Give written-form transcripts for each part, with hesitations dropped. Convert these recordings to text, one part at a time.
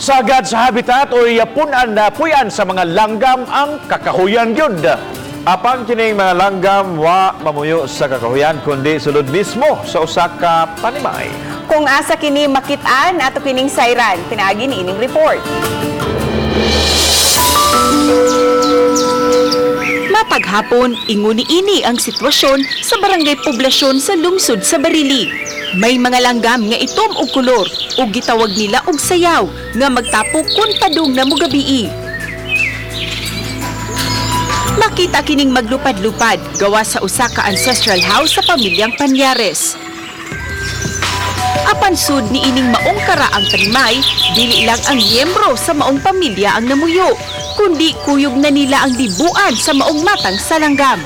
Sagad sa habitat o punan na puyan sa mga langgam ang kakahuyan gyud. Apan kining mga langgam wa mamuyo sa kakahuyan kundi sulod mismo sa usa ka panimay. Kung asa kini makit-an, ato kining sayran. Pinaagi ni ining report. Mapaghapon, inguni ini ang sitwasyon sa barangay Poblasyon sa lungsod sa Barili. May mga langgam nga itom og kolor ug gitawag nila og sayaw nga magtapok kun padung na mogabii. Makita kining maglupad-lupad gawa sa usa ka ancestral house sa pamilyang Panyares. Apan sud ni ining maong karaang panimay, dili lang ang miyembro sa maong pamilya ang namuyo, kundi kuyog na nila ang libuan sa maong matang salanggam.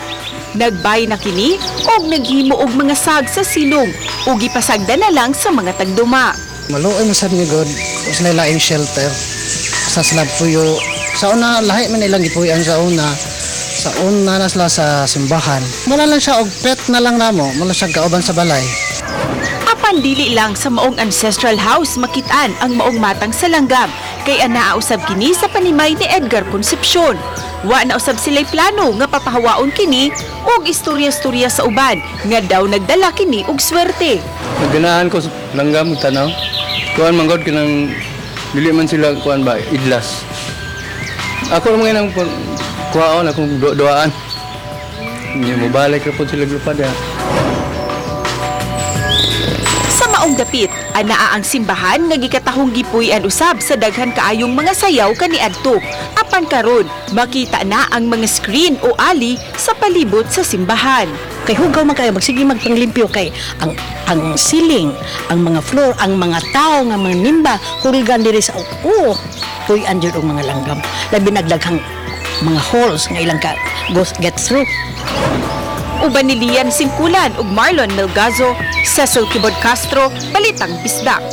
Nagbay na kini og naghimo og mga sag sa silong ug gipasagda na lang sa mga tagduma. Maluoy man sad ni God, sa laing shelter. Sa sila puyo. Sa una, lahi man ilang gipuy-an sa una. Sa una na sila sa simbahan. Wala lang siya og pet na lang namo, wala siya kauban sa balay. Apan dili lang sa maong ancestral house makitaan ang maong matang salanggam kay anaa usab kini sa panimay ni Edgar Concepcion. Wa na usab sila'y plano nga papahawaon kini og istorya-istorya sa uban nga daw nagdala kini og swerte. Naganahan ko sa langgam tanaw. Kuan man god kanang dili man sila kuan ba idlas. Ako naman nang kuhaon akong duaan. Nya mobalik ra pud sila lupad ya. Sa maong dapit, anaa ang simbahan nga gikatahong gipuy-an usab sa daghan kaayong mga sayaw kaniadto. Apan karon, makita na ang mga screen o ali sa palibot sa simbahan. Kay hugaw man kayo, magsige magpanglimpyo kay ang ceiling, ang mga floor, ang mga tao nga mga nimba hulgan diri sa oo puy-an jud og mga langgam, labi nagdaghang mga holes nga ilang ka go get through. Uban ni Lian Singkulan ug Marlon Melgazo, Cecil Kibod Castro, Balitang Bisdak.